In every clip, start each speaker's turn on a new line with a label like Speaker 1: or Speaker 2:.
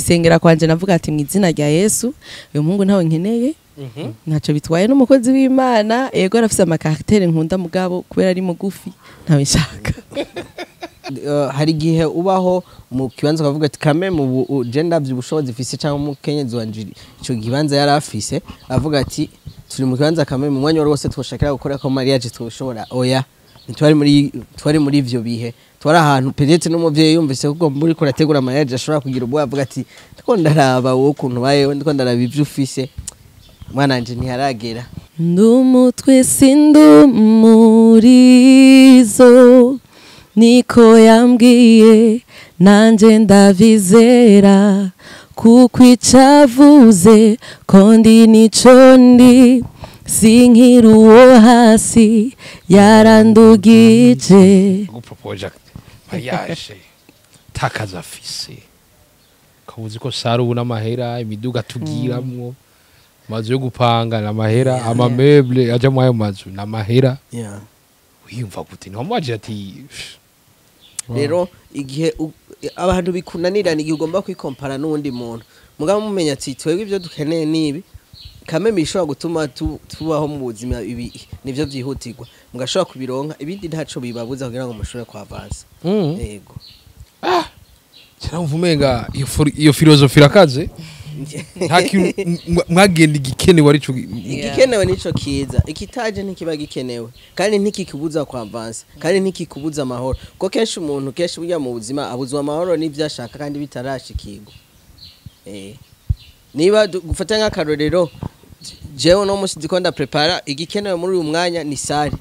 Speaker 1: Sengera kwanje navuga ati mu izina rya Yesu uyu muhungu ntawe nkeneye, ntaco bitwaye n'umukozi w'Imana, yego arafise amacaractère nkunda mugabo kubera ari mugufi ntawe nshaka.
Speaker 2: Hari igihe ubaho mu kibanza ukavuga ati kame mu je ndavye ubushobozi ifise cyangwa umukenyezi wanje ico kibanza yari afise, avuga ati turi mu kibanza kame mu mwanya wose twoshakira gukora ko mariage twoshobora. Oya, ntitwari muri twari muri ivyo bihe, twari ahantu peut-être n'umuvyeyi yumvise ko muri kurategura mariage ashobora kugira ubwoba, avuga ati ndiko ndaraba wowe ukuntu bayeho, ndiko ndaraba ivyo ufise, mwana wanje ntiharagera.
Speaker 1: Ndumutwe sindumurizo niko yambwiye nanje ndavizera, kuko icavuze ko ndi nico ndi, sinkiri uwo hasi yarandugije.
Speaker 3: Gupropoja mariage takaza afise kabuzi ko saru n'amahera, imiduga tugiramwo, amazu yo gupanga n'amahera, amameuble aja mu ayo mazu n'amahera. Wiyumva gute ntiwamubaje ati
Speaker 2: Rero igihe abantu bikunanirana, igihe ugomba kwikompara n'uwundi muntu, mugabo mumenya ati twebwe ibyo dukeneye nibi kame bishobora gutuma tubaho mu buzima, ibi nivyo vyihutirwa, mugashobora kubironka, ibindi ntaco bibabuza kugira ngo mushobore kwavansa. Yego.
Speaker 3: Cyangwa umenga iyo philosophie irakaze, nta kintu mwagenda igikenewe arico.
Speaker 2: Igikenewe nico kiza, ikitaje ntikiba gikenewe, kandi ntikikubuza kwavansa, kandi ntikikubuza amahoro, kuko kenshi umuntu kenshi burya mu buzima abuzwa amahoro n'ivyo ashaka kandi bitarashikirwa. Niba gufata nk'akarorero, jewe no musi ndiko ndaprepara, igikenewe muri uyu mwanya ni salle,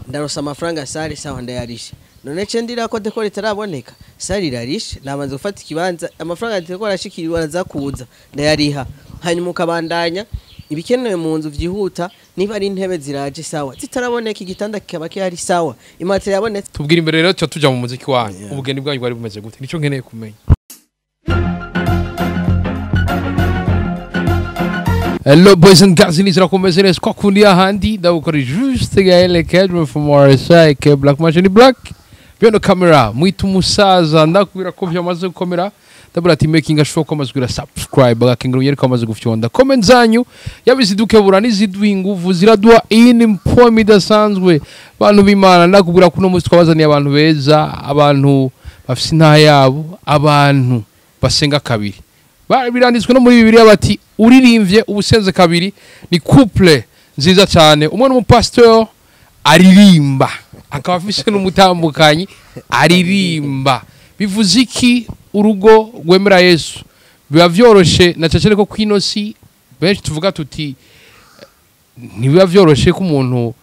Speaker 2: ndarosa amafaranga salle, sawa, ndayarishe. None ce ndira ko décor itaraboneka, salle irarishe, nabanza gufata ikibanza, amafaranga décor arashikirwa araza kuza ndayariha, hanyuma ukabandanya ibikenewe mu nzu vyihuta. Niba ari intebe ziraje, sawa, zitaraboneka igitanda kikaba kihari, sawa, imatera yabonetse.
Speaker 3: Tubwira imbere rero tuca tuja mu muziki wanyu. Ubugeni bwanyu bwari bumeze gute? Nico nkeneye kumenya. Hello boys and girls, nizera ko mumeze neza kwa kundi ahandi ndabukora juste Gaël Kedro from RSI ke Black Machine Black behind the camera mwita umusaza, ndakubwira ko vyamaze gukomera. Ndabura ati making sure ko amaze kugira subscribe, agakengera yereka amaze gufyonda comment zanyu, yaba izidukebura n'iziduha inguvu ziraduha iyi mpome idasanzwe. Bantu b'Imana, ndakubwira ko uno munsi twabazaniye abantu beza, abantu bafise intaha yabo, abantu basenga kabiri. Biranditswe no muri Bibiliya bati uririmbye ubusenze kabiri. Ni couple nziza cyane, umwe n'umupasteur aririmba, akaba afise n'umutambukanyi aririmba. Bivuze iki? Urugo rwemera Yesu biba vyoroshe, na cyane ko kwino si benshi tuvuga tuti ntibiba vyoroshe ko umuntu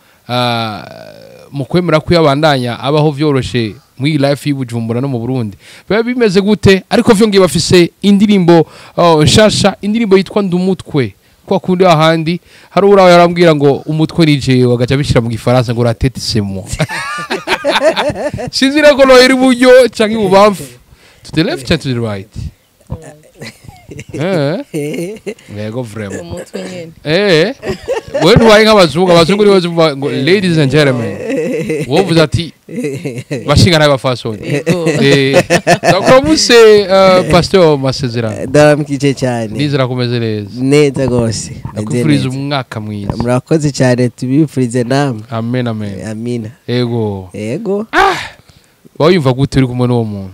Speaker 3: mu kwemera ko yabandanya abaho vyoroshe muri life y'Ibujumbura no mu Burundi biba bimeze gute. Ariko vyongeye bafise indirimbo nshasha, indirimbo yitwa Ndumutwe. Kwa kundi ahandi hari uraho yarambwira ngo umutwe ni jewe, agaca bishira mu gifaransa ngo la tête c'est moi. Sinzi rero ko nohera iburyo canke ibubamfu, to the left to the right. Yego vraiment.
Speaker 1: Umutwe nyene.
Speaker 3: Wewe ntubaye nk'abazungu, abazungu nibo bavuga ngo "Ladies and gentlemen", wowe uvuze ati bashinga nawe bafasoni.
Speaker 1: Yego.
Speaker 3: Ndakuramutse Pasteur Masezerano.
Speaker 2: Ndaramukije cyane.
Speaker 3: Nizera kumeze neza.
Speaker 2: Neza rwose. Meze
Speaker 3: Ndakwifuriza
Speaker 2: neza.
Speaker 3: umwaka mwiza.
Speaker 2: Murakoze cyane, tubifurize namwe.
Speaker 3: Amen, amen.
Speaker 2: Amina.
Speaker 3: Yego.
Speaker 2: Yego.
Speaker 3: Wowe wiyumva gute uri kumwe n'uwo muntu?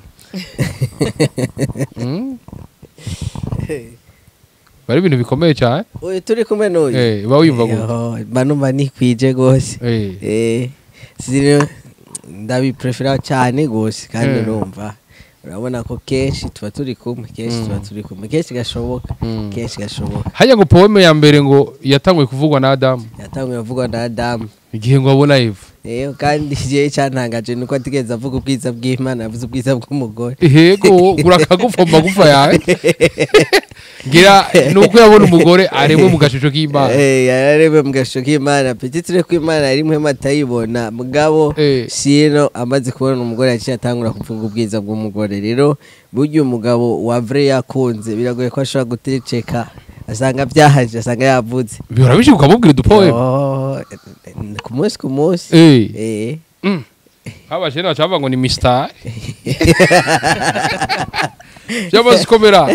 Speaker 3: Bari ibintu bikomeye cyane.
Speaker 2: Uyu turi kumwe n'uyu.
Speaker 3: Uba wiyumva gute?
Speaker 2: Yo, mba numva nikwije rwose. Ndabiprefera cyane rwose kandi urumva urabona ko kenshi tuba turi kumwe, kenshi tuba turi kumwe kenshi gashoboka, kenshi gashoboka.
Speaker 3: Hajya ngo poème ya mbere ngo yatanguye kuvugwa na Adamu.
Speaker 2: Yatanguye kuvugwa na Adamu.
Speaker 3: Igihe ngo abona Eva.
Speaker 2: Kandi jewe cyantangaje nuko atigeze avuga ubwiza bw'Imana, yavuze ubwiza bw'umugore.
Speaker 3: Yego, urakagufa mu magufa yawe. Ngira nuko yabona umugore aremwe mu gashusho k'Imana.
Speaker 2: Yararemwe mu gashusho k'Imana. Peut-être ko Imana yari imwe atayibona, mugabo sino amaze kubona umugore yaciye atangura kuvuga ubwiza bw'umugore. Rero burya umugabo wa vrai yakunze biragoye ko ashobora gutegeka, asanga byahaje, asanga yavuze.
Speaker 3: Bihora bishika ukamubwira udupoème?
Speaker 2: Oh, ku munsi ku munsi.
Speaker 3: Abajene baca bavuga ngo ni Mr. Byamaze komera.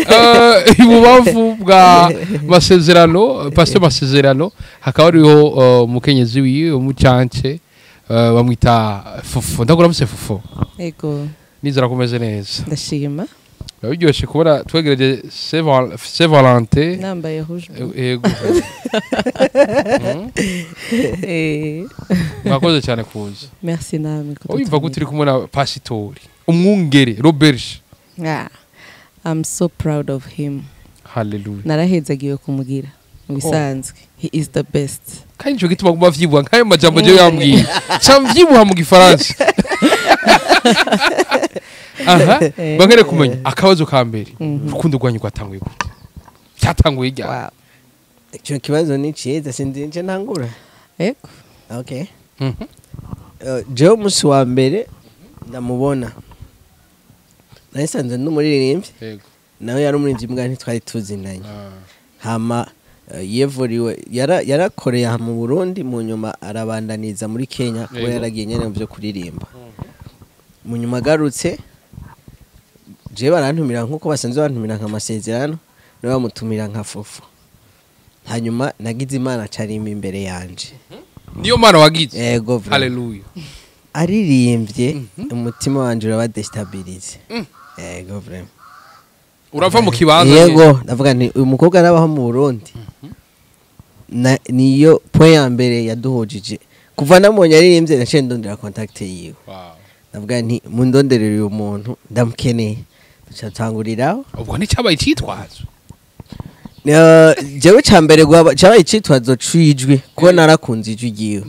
Speaker 3: Ibubamfu bwa Masezerano, Pastor Masezerano, hakaba hariho umukenyezi wiwe umucance, bamwita Fofo. Ndakuramutse Fofo.
Speaker 1: Ego.
Speaker 3: Nizera kumeze neza.
Speaker 1: Ndashima.
Speaker 3: Biryoshye kubona twegereje Saint Valentin.
Speaker 1: Nambaye rouge.
Speaker 3: Ego. Mwakoze cyane kuza.
Speaker 1: Merci namwe.
Speaker 3: Uyumva gute uri kumwe na pasitori umwungere Robert?
Speaker 1: I'm so proud of him.
Speaker 3: Hallelujah.
Speaker 1: Narahezagiwe kumugira mu bisanzwe. He is the best.
Speaker 3: Kandi ico gituma guma vyibuha nkayo majambo je yambwiye. Camvyibuha mu gifaransa. Aha, bangere kumenya akabazo ka mbere. Urukundo rwanyu rwatanguye gute? Cyatanguye ryari?
Speaker 1: Wow.
Speaker 2: Ico kibazo ni ciza, sinzi nje ntangura.
Speaker 1: Ego.
Speaker 2: Okay. Jewe umunsi wa mbere ndamubona. Nasanze n'umuririmbyi.
Speaker 3: Yego.
Speaker 2: Nawe yari umuririmbyi mbwa ntitwari tuzinanye. Hama yevuriwe yarakoreye mu Burundi, mu nyuma arabandaniza muri Kenya kuko yaragiye nyene mu byo kuririmba. Mu nyuma agarutse je barantumira nkuko basanzwe bantumira nka Masezerano, nawe bamutumira nka Fofo. Hanyuma nagize Imana acarimba imbere yanje.
Speaker 3: Niyo mana wagize.
Speaker 2: Yego.
Speaker 3: Hallelujah.
Speaker 2: Aririmbye umutima wanje uraba destabilize. Yego vraiment.
Speaker 3: Urava mu kibanza.
Speaker 2: Yego, ndavuga nti uyu mukobwa arabaho mu Burundi. Niyo point ya mbere yaduhojije. Kuva namubonye aririmbye naciye ndondera contact yiwe.
Speaker 3: Wow.
Speaker 2: Ndavuga nti mundonderere uyu muntu ndamukeneye. Tucatanguriraho.
Speaker 3: Ubwo nticyabaye icitwazo.
Speaker 2: Jewe cambere cyabaye icitwazo cijwi kuko narakunze ijwi ryiwe.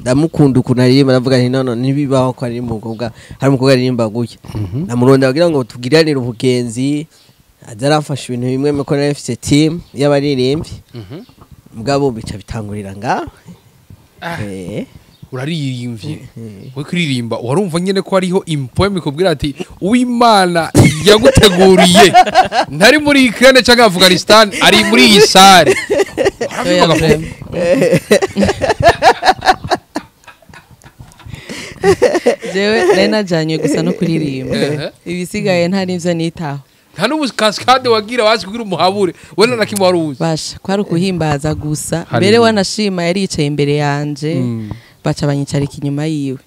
Speaker 2: Ndamukunda ukuntu aririmba, ndavuga nti nono ntibibaho ko ari umukobwa, hari umukobwa aririmba gutya. Ndamuronda kugira ngo tugiranire ubugenzi, aza aramfasha ibintu bimwe mko na FC team y'abaririmbyi. Mugabo bica bitangurira ngaho.
Speaker 3: Uraririmbye. We kuririmba warumva nyene ko hariho impoem ikubwira ati uwimana yaguteguriye ntari muri Ukraine cyangwa Afghanistan, ari muri iyi sare.
Speaker 1: Jewe nari najanywe gusa no kuririmba. Ibisigaye nta nivyo nitaho.
Speaker 3: Nta n'ubu cascade wagira wazi kugira umuhabure wena na kimwe waruzi.
Speaker 1: Basha kwari ukuhimbaza gusa. Mbere wanashima yari yicaye imbere yanje. Baca banyicarika inyuma yiwe.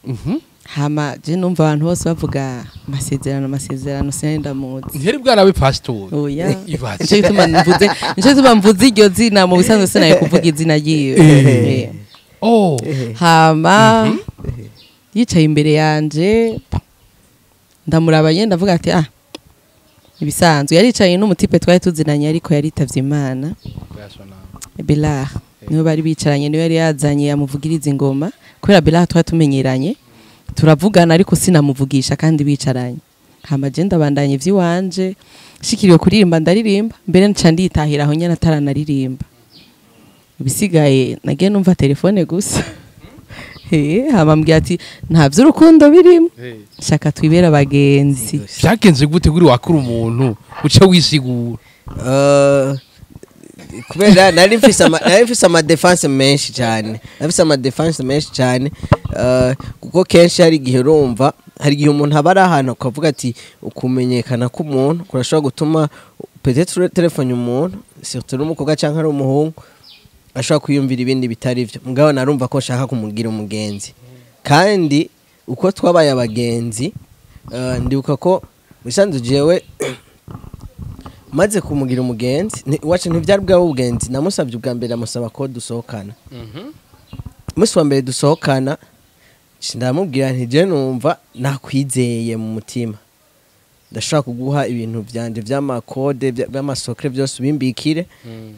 Speaker 1: Hama je numva abantu bose bavuga Masezerano Masezerano sinenda muzi.
Speaker 3: Nteri bwarabe pastor.
Speaker 1: Oya. Nico gituma mvuze, nico gituma mvuze iryo zina mu bisanzwe sinaye kuvuga izina ryiwe.
Speaker 3: Oh.
Speaker 1: Hama yicaye imbere yanje ndamuraba nyene ndavuga ati ah ibisanzwe. Yaricaye n'umutipe twari tuzinanye ariko yaritavye Imana. Belah. Niwe bari bicaranye, niwe yari yazanye amuvugiriza ingoma kubera Belah twari tumenyeranye turavugana ariko sinamuvugisha kandi bicaranye. Hama je ndabandanye ivy'iwanje shikiriwe kuririmba ndaririmba mbere nca nditahira aho nyene ataranaririmba. Ibisigaye nagiye numva telefone gusa. Hama mbwiye ati nta vy'urukundo birimo, shaka twibera abagenzi.
Speaker 3: Byagenze gute kuri wakura umuntu uca wisigura?
Speaker 2: Kubera nari mfise ama defense menshi cyane, nari ama defense menshi cyane, kuko kenshi hari igihe urumva hari igihe umuntu aba ari ahantu akavuga ati ukumenyekana k'umuntu kurashobora gutuma peut-être telefone umuntu surtout n'umukobwa cyangwa ari umuhungu ashobora kwiyumvira ibindi bitari byo. Mugabo narumva ko nshaka kumugira umugenzi, kandi uko twabaye abagenzi ndibuka ko musanzu jewe maze kumugira umugenzi wacu ntivyari bwa ubugenzi, namusabye ubwa mbere amusaba ko dusohokana. Umunsi wa mbere dusohokana ndamubwira nti je numva nakwizeye mu mutima, ndashaka kuguha ibintu byanje by'amakode by'amasokre byose ubimbikire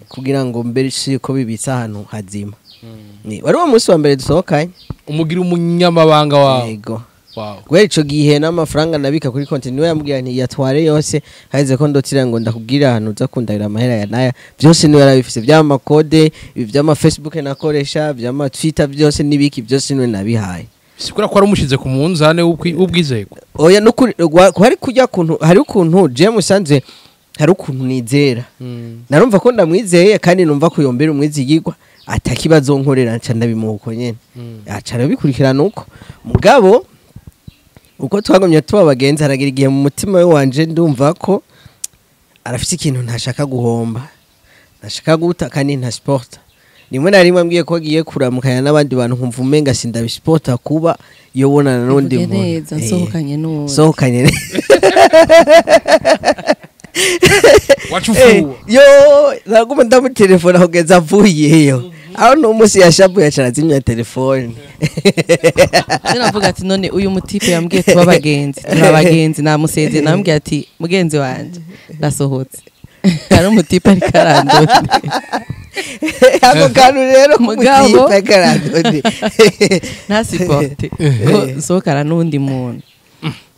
Speaker 2: kugira ngo mbere ko bibitse ahantu hazima. Wari uwo munsi wa mbere dusohokanye
Speaker 3: umugira umunyamabanga wawe.
Speaker 2: Yego.
Speaker 3: Wow.
Speaker 2: Kubera ico gihe n'amafaranga nabika kuri konti niwe yambwira nti yatware yose haheze ko ndotira ngo ndakubwira ahantu uza kundahira amahera ya naya byose niwe yarabifise, by'amakode by'ama Facebook nakoresha by'ama Twitter byose nibiki byose niwe nabihaye.
Speaker 3: Sikura ko arumushize ku munzane w'ubwizego.
Speaker 2: Oya nukuri hari kujya kuntu hari ukuntu je musanze hari ukuntu nizera. Narumva ko ndamwizeye kandi numva ko yombera umwizigirwa atakibazo nkorera nca ndabimuko nyene. Aca arabikurikirana uko. Mugabo uko twagumye tuba abagenzi haragira igihe mu mutima wanje ndumva ko Arafite ikintu ntashaka guhomba, ntashaka guta kandi ntasupporta. Rimwe na rimwe ambwiye ko agiye kuramukanya n'abandi bantu nkumva umenga sindabisupporta kuba yobonana n'undi
Speaker 1: Bivuge
Speaker 2: muntu.
Speaker 1: neza, nsohokanye n'uwundi.
Speaker 2: Sohokanye.
Speaker 3: Wacufuwe.
Speaker 2: Yo naguma ndamutelefona kugeza avuyeyo. Aho n'umunsi yashabuye aca arazimya telefone.
Speaker 1: Je navuga ati none uyu mutipe yambwiye tuba abagenzi, turi abagenzi, namusezeye namubwiye ati mugenzi wanje ndasohotse. Hari umutipe ariko arandonde.
Speaker 2: Ako kantu rero
Speaker 1: Mugabo.
Speaker 2: k'umutipe karandonde.
Speaker 1: Ntasupporte ko nsohokana n'undi muntu.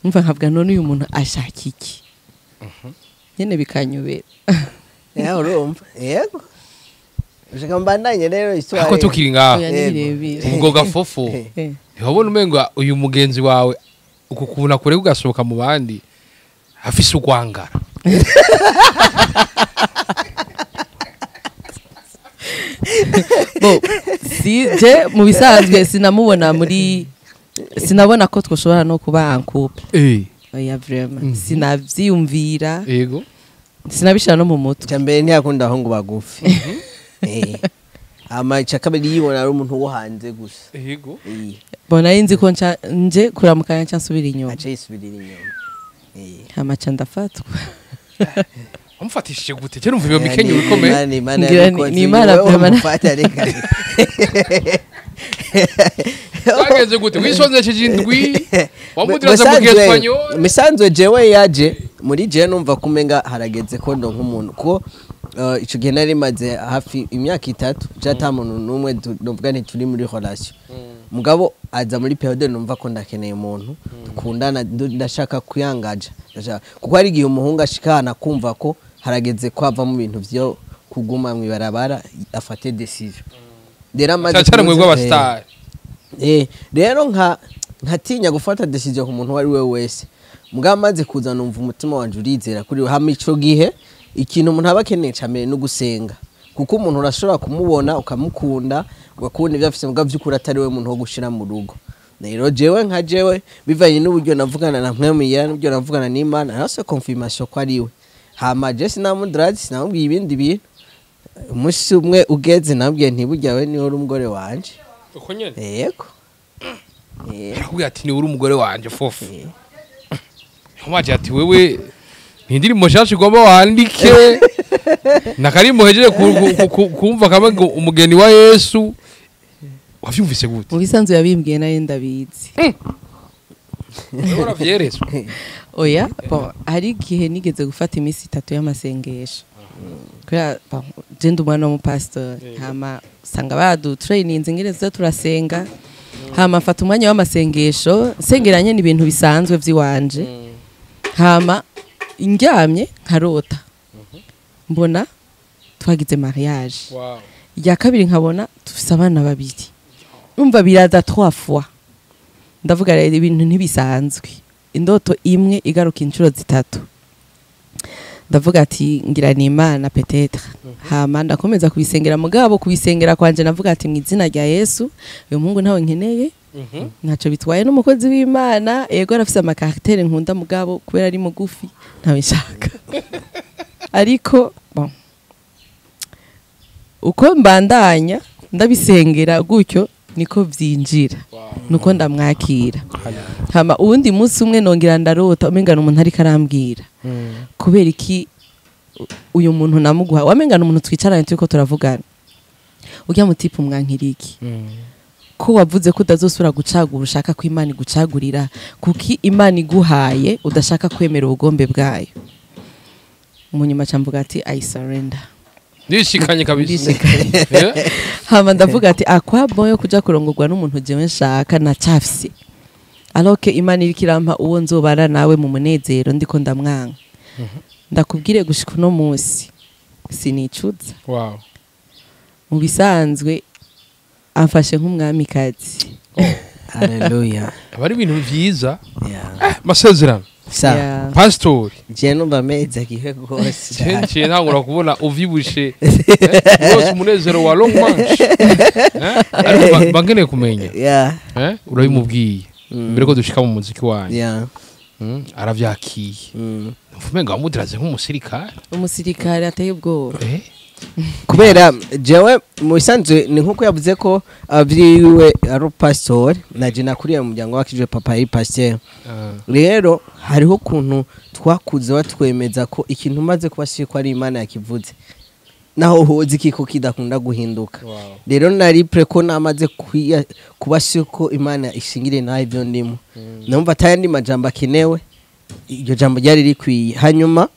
Speaker 1: Umva nkavuga none uyu muntu ashaka iki? Nyene bikanyobera.
Speaker 2: Ya urumva. Yego. Ushaka mbandanye rero histoire.
Speaker 3: Ako tukiri ngaho.
Speaker 1: Oya, ni birebire.
Speaker 3: Ubwo gafofo. Ntiwabona umenga uyu mugenzi wawe uku kubona kure ugasohoka mu bandi afise ugwangara.
Speaker 1: Bo, si je mu bisanzwe sinamubona muri, sinabona ko twoshobora no kuba en couple. Oya vraiment sinavyiyumvira.
Speaker 3: Yego.
Speaker 1: Sinabishira no mu mutwe.
Speaker 2: Icya mbere ntiyakunda abahungu bagufi. Ama icya kabiri yibona ari umuntu wo hanze gusa.
Speaker 3: Yego.
Speaker 1: Bo nari nzi ko nca nje kuramukanya nca nsubira inyuma.
Speaker 2: Aca yisubirira inyuma.
Speaker 1: Hama ca ndafatwa.
Speaker 3: Wamufatishije gute? Cyo numva iyo mikenyo bikomeye.
Speaker 2: Imana, Imana
Speaker 1: Ngira
Speaker 2: yabikoze,
Speaker 1: ni Imana
Speaker 2: wewe
Speaker 1: vraiment.
Speaker 2: wamufata reka.
Speaker 3: Twagenze gute? Wisonzesheje indwi? Wamudiraza mu Espanyol?
Speaker 2: Misanzwe jewe yaje muri je numva kumenga harageze ko ndo nk'umuntu ko ico gihe nari maze hafi imyaka 3 jata muntu numwe numva nti turi muri relation. Mugabo aza muri periode numva ko ndakeneye umuntu dukundana, ndashaka kuyangaja. Ndashaka kuko hari igihe umuhungu ashikana kumva ko harageze ko ava mu bintu vyo kuguma mu ibarabara afate decision. Rero amaze
Speaker 3: Cyane mwebwe
Speaker 2: kuza-
Speaker 3: abastar.
Speaker 2: Rero nkatinya gufata decision ku muntu wari we wese. Mugabo amaze kuza numva umutima wanje urizera kuri we. Hama ico gihe ikintu umuntu aba akeneye ca mbere no gusenga. Kuko umuntu urashobora kumubona ukamukunda ugakunda ibyo afise mugabo vy'ukuri atari we muntu wo gushira mu rugo. Rero jewe nka jewe bivanye n'uburyo navugana na Mpwemuyera n'uburyo navugana n'Imana narose confirmation ko ari we. Hama je sinamudrazi sinamubwiye ibindi bintu. Umunsi umwe ugeze nabwiye nti burya we niwe uri umugore wanje.
Speaker 3: Uko nyene?
Speaker 2: Yego.
Speaker 3: Arakubwira ati niwe uri umugore wanje fofo. Nkomaje ati wewe ni indirimbo nshasha ugomba wandike. Nakarimbo hejeje kumva kamwe ngo umugeni wa Yesu. Wavyumvise gute?
Speaker 1: Mu bisanzwe yabimbwiye nayo ndabizi.
Speaker 3: Wewe uravyeretswe?
Speaker 1: Oya, bon, hari igihe nigeze gufata iminsi 3 y'amasengesho. Kubera bon, je ndi umwana w'umupastor, hama usanga badutraininze ingene tuza turasenga. Hama mfata umwanya w'amasengesho, nsengeranye n'ibintu bisanzwe vy'iwanje. Hama ndyamye nkarota. Mbona twagize mariage.
Speaker 3: Wow.
Speaker 1: Irya kabiri nkabona dufise abana babiri. Umva biraza 3 fois. Ndavuga rero ibintu ntibisanzwe. Indoto imwe igaruka inshuro 3. Ndavuga ati ngira ni Imana peut-être. Hama ndakomeza kubisengera mugabo kubisengera kwanje navuga ati mu izina rya Yesu uyu muhungu ntawe nkeneye. Ntaco bitwaye n'umukozi w'Imana, yego arafise amakaractère nkunda mugabo kubera ari mugufi ntawe nshaka. Ariko bon, uko mbandanya ndabisengera gutyo niko vyinjira. Nuko ndamwakira. Hama uwundi munsi umwe nongera ndarota umengana umuntu ariko arambwira. Kubera iki uyu muntu namuguha? Wamengana umuntu twicaranye turiko turavugana. Urya mutipe umwankira iki? Ko wavuze ko utazosubira gucagura ushaka ko Imana igucagurira, kuki Imana iguhaye udashaka kwemera ubugombe bwayo? Munyuma camvuga ati I surrender.
Speaker 3: Nishikanye kabisa.
Speaker 1: Nishikanye. Hama ndavuga ati akwa bon yo kuja kurongorwa n'umuntu jewe nshaka na cafse. Alors que Imana iriko irampa uwo nzobara nawe mu munezero ndiko ndamwanka. Ndakubwire gushika uno munsi sinicuza.
Speaker 3: Wow.
Speaker 1: Mu bisanzwe amfashe nk'umwamikazi.
Speaker 2: Hallelujah.
Speaker 3: Abari ibintu vyiza.
Speaker 2: Yeah.
Speaker 3: Masezerano.
Speaker 2: Sa.
Speaker 1: Yeah.
Speaker 3: Pastor.
Speaker 2: Je numva meza gihe gose.
Speaker 3: Cye ntangura kubona uvyibushe. Rwose umunezero wa long march. Ariko bangeneye kumenya.
Speaker 2: Yeah.
Speaker 3: Urabimubwiye. Mbere ko dushika mu muziki wanyu.
Speaker 2: Yeah.
Speaker 3: Aravyakiye. Mvume ngo amudiraze nk'umusirikare.
Speaker 1: Umusirikare ateye ubwoba.
Speaker 2: Kubera jewe mu bisanzwe ni nkuko yavuze ko abavyeyi ari pastor, naje nakuriye mu muryango wakijwe, papa yari pasteur. Rero hariho ukuntu twakuze batwemeza ko ikintu umaze kuba ko ari Imana yakivuze, naho hoza ikiko kidakunda guhinduka. Rero nari prêt ko namaze kuba ko Imana ishingire naho ibyo ndimo, numva atayandi majambo akenewe, iryo jambo ryari rikwiye. Hanyuma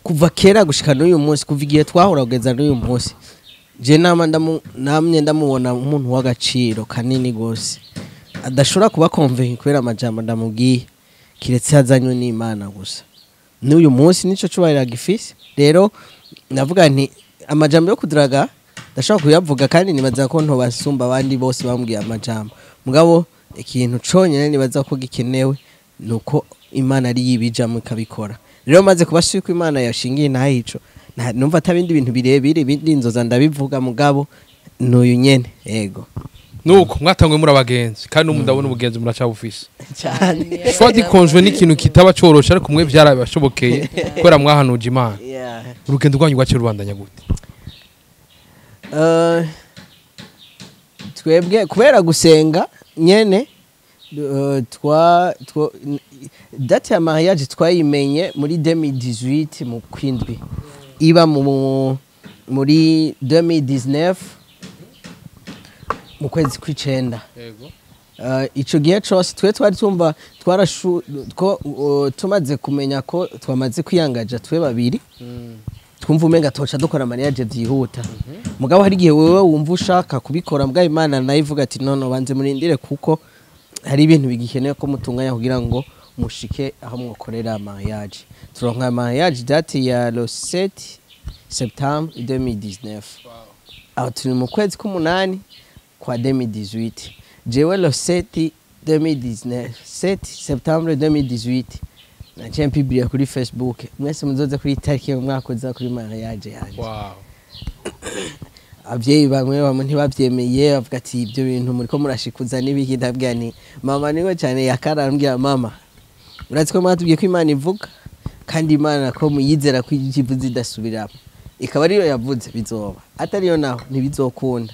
Speaker 2: kuva kera gushika n'uyu munsi, kuva igihe twahura kugeza n'uyu munsi, je nama namye ndamubona umuntu w'agaciro kanini gose, adashobora kuba convaincu kubera amajambo ndamubwiye, kiretse yazanywe n'Imana gusa. N'uyu munsi nico cubahiro gifise. Rero navuga nti amajambo yo kudiraga ndashobora kuyavuga, kandi nibaza ko ntobasumba abandi bose bambwiye amajambo, mugabo ikintu conyene nibaza ko gikenewe nuko Imana ari yibijamwo ikabikora. Rero maze kuba ko Imana yashingiye nahico, numva atabindi bintu birebire, ibindi nzoza ndabivuga, mugabo n'uyu nyene yego.
Speaker 3: Nuko mwatangwe muri abagenzi, kandi n'ubu ndabona ubugenzi muracabufise.
Speaker 2: Cyane.
Speaker 3: Choix du conjoint ni ikintu kitaba coroshe, ariko mwe byarabashobokeye kubera mwahanuje Imana. Urugendo rwanyu rwaciye rubandanya gute?
Speaker 2: Twebwe kubera gusenga nyene, date ya mariage twayimenye muri 2018 mu kwindwi, iba muri 2019 mu kwezi kw'icenda.
Speaker 3: Yego.
Speaker 2: Ico gihe cose twe twari tumva twarashu ko tumaze kumenya ko twamaze kwiyangaja twe babiri, twumva umenga toca dukora mariage byihuta. Mugabo hari igihe wewe wumva ushaka kubikora, mbwa Imana nayo ivuga ati none banze murindire, kuko hari ibintu bigikeneye ko mutunganya kugira ngo mushike aho mwokorera mariage. Turonka mariage date ya le 7 septembre 2019, aho turi mu kwezi k'umunani kwa 2018. Jewe le 7 2019, 7 septembre 2018, naciye mpublier kuri Facebook: "Mwese muzoze kuri tariki y'umwaka uza kuri mariage yanjye." Abavyeyi bamwe bamwe ntibavyemeye, bavuga ati ibyo bintu muriko murashikuza n'ibiki. Ndabwira ni mama niwe cyane yakarambwira: "Mama, urazi ko mwatubwiye ko Imana ivuga, kandi Imana ko muyizera ko ivyo ivuze idasubiramo, ikaba ariyo yavuze bizoba, atariyo naho ntibizokunda."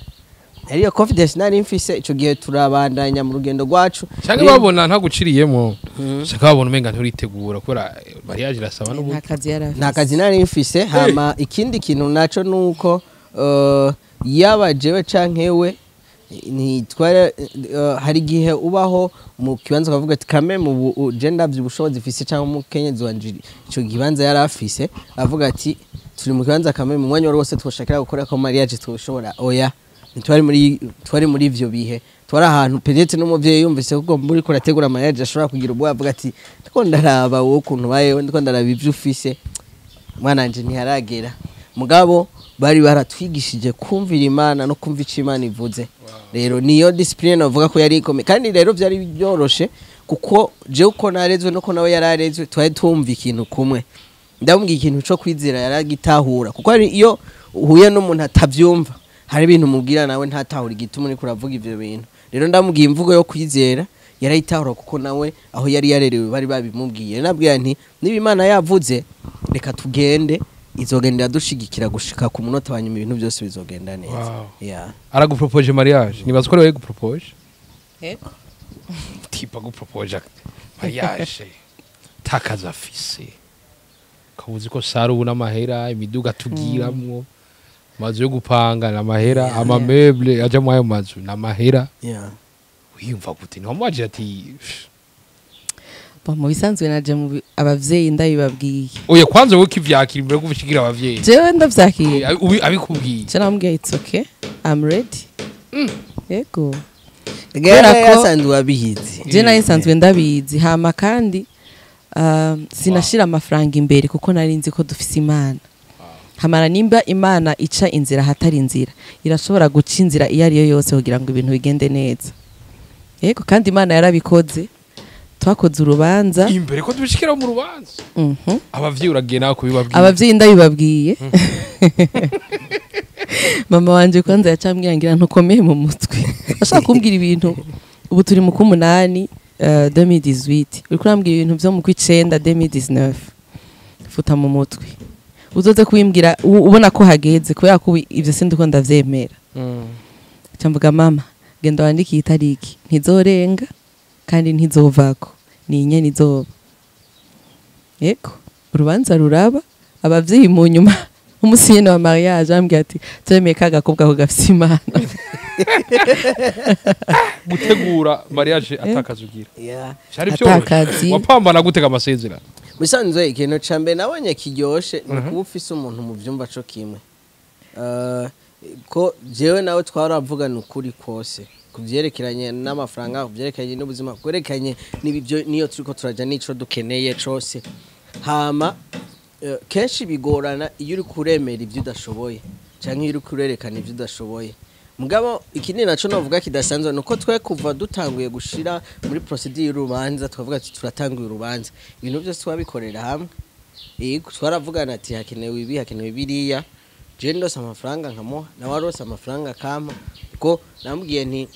Speaker 2: Ariyo confidence nari mfise ico gihe. Turabandanya mu rugendo rwacu.
Speaker 3: Cyangwa babona ntaguciriyemo, shaka babona umenga nturitegura, kubera mariage irasaba n'ubu.
Speaker 1: Nta kazi yari afise.
Speaker 2: Nta kazi nari mfise. Hama ikindi kintu naco nuko yaba jewe canke we ntitwara, hari igihe ubaho mu kibanza ukavuga ati kame mu je ndavye ubushobozi mfise cyangwa umukenyezi wanje ico kibanza yari afise, avuga ati turi mu kibanza kame mu mwanya wari wose twoshakira gukora ko mariage twoshobora. Oya, ntitwari muri, twari muri ivyo bihe, twari ahantu peut-être n'umuvyeyi yumvise ko muri kurategura mariage ashobora kugira ubwoba, avuga ati ndiko ndaraba wowe ukuntu ubayeho, ndiko ndaraba ivyo ufise, mwana wanje ntiharagera. Mugabo bari baratwigishije kumvira Imana no kumva ico Imana ivuze. Rero niyo discipline navuga ko yari ikomeye, kandi rero byari byoroshe kuko je uko narezwe nuko nawe yararezwe, twari tumva ikintu kumwe. Ndamubwira ikintu co kwizera yaragitahura, kuko hari iyo uhuye n'umuntu atavyumva, hari ibintu umubwira nawe ntatahura igituma uriko uravuga ivyo bintu. Rero ndamubwiye imvugo yo kwizera yarayitahura, kuko nawe aho yari yarerewe bari babimubwiye. Nabwira nti niba Imana yavuze reka tugende, izogenda dushigikira gushika ku munota wa nyuma, ibintu byose bizogenda neza. Yeah.
Speaker 3: Aragupropoje mariage, nibaza ko ari wowe gupropoje.
Speaker 1: Yego.
Speaker 3: Type agupropoje mariage takaza afise, kabuzi ko sara ubu n'amahera, imiduga tugiramwo, amazu yo gupanga n'amahera, amameubles aja mu ayo mazu n'amahera. Wiyumva gute? Ntiwamubajije ati
Speaker 1: Bon, mu bisanzwe naje mu abavyeyi ndabibabwiye.
Speaker 3: Oya, kwanza wowe ukivyakira imbere yo kubishigira abavyeyi.
Speaker 1: Jewe ndavyakiriye.
Speaker 3: Abikubwiye.
Speaker 1: Je namubwiye: "It's okay, I'm ready." Yego.
Speaker 2: Kubera
Speaker 1: Kubera ko-
Speaker 2: yasanzwe abihizi.
Speaker 1: Je nari nsanzwe ndabizi. Hama kandi sinashira amafaranga imbere, kuko nari nzi ko dufise Imana. Hamara nimba Imana ica inzira ahatari inzira, irashobora guca inzira iyo ariyo yose kugira ngo ibintu bigende neza. Yego, kandi Imana yarabikoze, twakoze urubanza.
Speaker 3: Imbere ko tubishikira mu rubanza, abavyeyi uragiye nawe kubibabwira.
Speaker 1: Abavyeyi ndabibabwiye, mama wanje kwanza yacambwira ngira ntukomeye mu mutwe, ashaka kumbwira ibintu. Ubu turi mu k'umunani. 2018, uriko urambwira ibintu vyo mu kw'icenda 2019, futa mu mutwe, uzoze kubimbwira ubona ko hageze, kubera ko ivyo sindiko ndavyemera. Nca mvuga: "Mama, genda wandike iyi tariki, ntizorenga kandi ntizovako, ni nyene izoba." Yego, urubanza ruraba, abavyeyi mu nyuma, umunsi nyene wa mariage, bambwiye ati: "Turemeye ka gakobwa ko gafise Imana."
Speaker 3: Gutegura mariage atakazi ugira vyari
Speaker 1: Atakazi.
Speaker 3: vyoroshe? Wapambana gutega amasezerano?
Speaker 2: Musanzwe ikintu ca mbere nabonye kiryoshe ni ukuba ufise umuntu mu vyumba co kimwe. Ko jewe nawe twaravugana ukuri kose ku vyerekeranye n'amafaranga, ku vyerekeranye n'ubuzima, ku vyerekeranye n'ibyo niyo turiko turaja n'ico dukeneye cose. Hama kenshi bigorana iyo uri kuremera ivyo udashoboye canke iyo uri kurerekana ivyo udashoboye. Mugabo ikindi naco novuga kidasanzwe nuko twe kuva dutanguye gushira muri procédure y'urubanza, twavuga ati turatanguye urubanza, ibintu byose twabikorera hamwe. Yego, twaravugana ati hakenewe ibi, hakenewe biriya. Je ndose amafaranga nkamuha, nawe arose amafaranga akampa, kuko namubwiye nti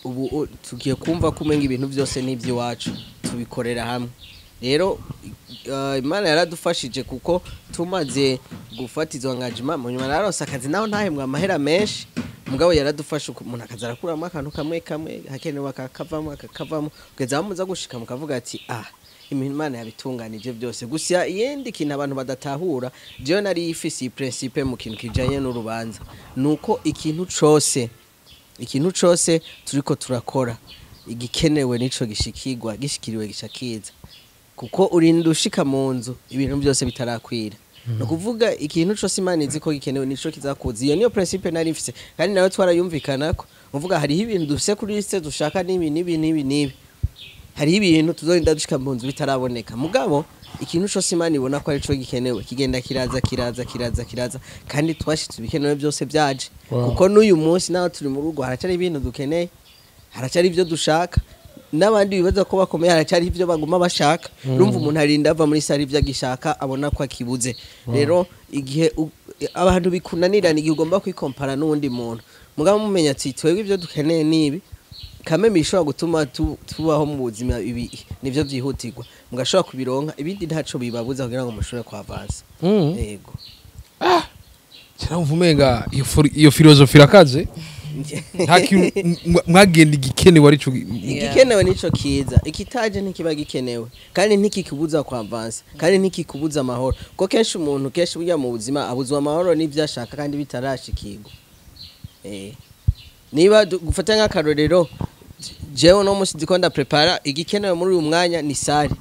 Speaker 2: ubu tugiye kumva ko umenga ibintu byose ni iby'iwacu, tubikorera hamwe. Rero Imana yaradufashije kuko tumaze gufata izo engagement, mu nyuma nararose akazi, naho ntahembwa amahera menshi, mugabo yaradufasha uko umuntu akaza arakuramo akantu kamwe kamwe, hakenewe akakavamo, akakavamo, kugeza aho muza gushika mukavuga ati: "Ah, Imana yabitunganije byose." Gusa iyindi kintu abantu badatahura, jewe nari ifise iyi principe mu kintu kijanye n'urubanza, nuko ikintu cose turiko turakora, igikenewe nico gishikirwa, gishikiriwe gishakiza, kuko urinda ushika mu nzu ibintu byose bitarakwira. Ni ukuvuga ikintu cose Imana izi ko gikenewe nico kizakuza. Iyo niyo principe nari mfise, kandi nawe twarayumvikanako. Uvuga hariho ibintu dufise kuri liste dushaka, n'ibi n'ibi n'ibi n'ibi, hariho ibintu tuzorinda dushika mu nzu bitaraboneka. Mugabo ikintu cose Imana ibona ko arico gikenewe kigenda kiraza, kiraza, kiraza, kiraza, kandi twashitse ibikenewe byose byaje. Kuko n'uyu munsi naho turi mu rugo, haracari ibintu dukeneye, haracari ibyo dushaka, n'abandi bibaza ko bakomeye haracari ibyo baguma bashaka. Urumva umuntu arinda ava muri salle ibyo agishaka abona ko akibuze. Rero igihe abantu bikunanirana, igihe ugomba kwikompara n'uwundi muntu, mugabo mumenya ati twebwe ibyo dukeneye nibi kameme bishobora gutuma tubaho mu buzima, ibi nivyo byihutirwa, mugashobora kubironka, ibindi ntaco bibabuza kugira ngo mushobore kwavansa. Yego.
Speaker 3: Cyangwa umenga iyo philosophie irakaze, nta kintu mwagenda, igikenewe arico.
Speaker 2: Igikenewe nico kiza, ikitaje ntikiba gikenewe, kandi ntikikubuza kwavansa, kandi ntikikubuza amahoro, kuko kenshi umuntu, kenshi burya mu buzima abuzwa amahoro n'ibyo ashaka kandi bitarashikirwa. Niba gufata nk'akarorero, jewe no musi ndiko ndaprepara, igikenewe muri uyu mwanya ni salle,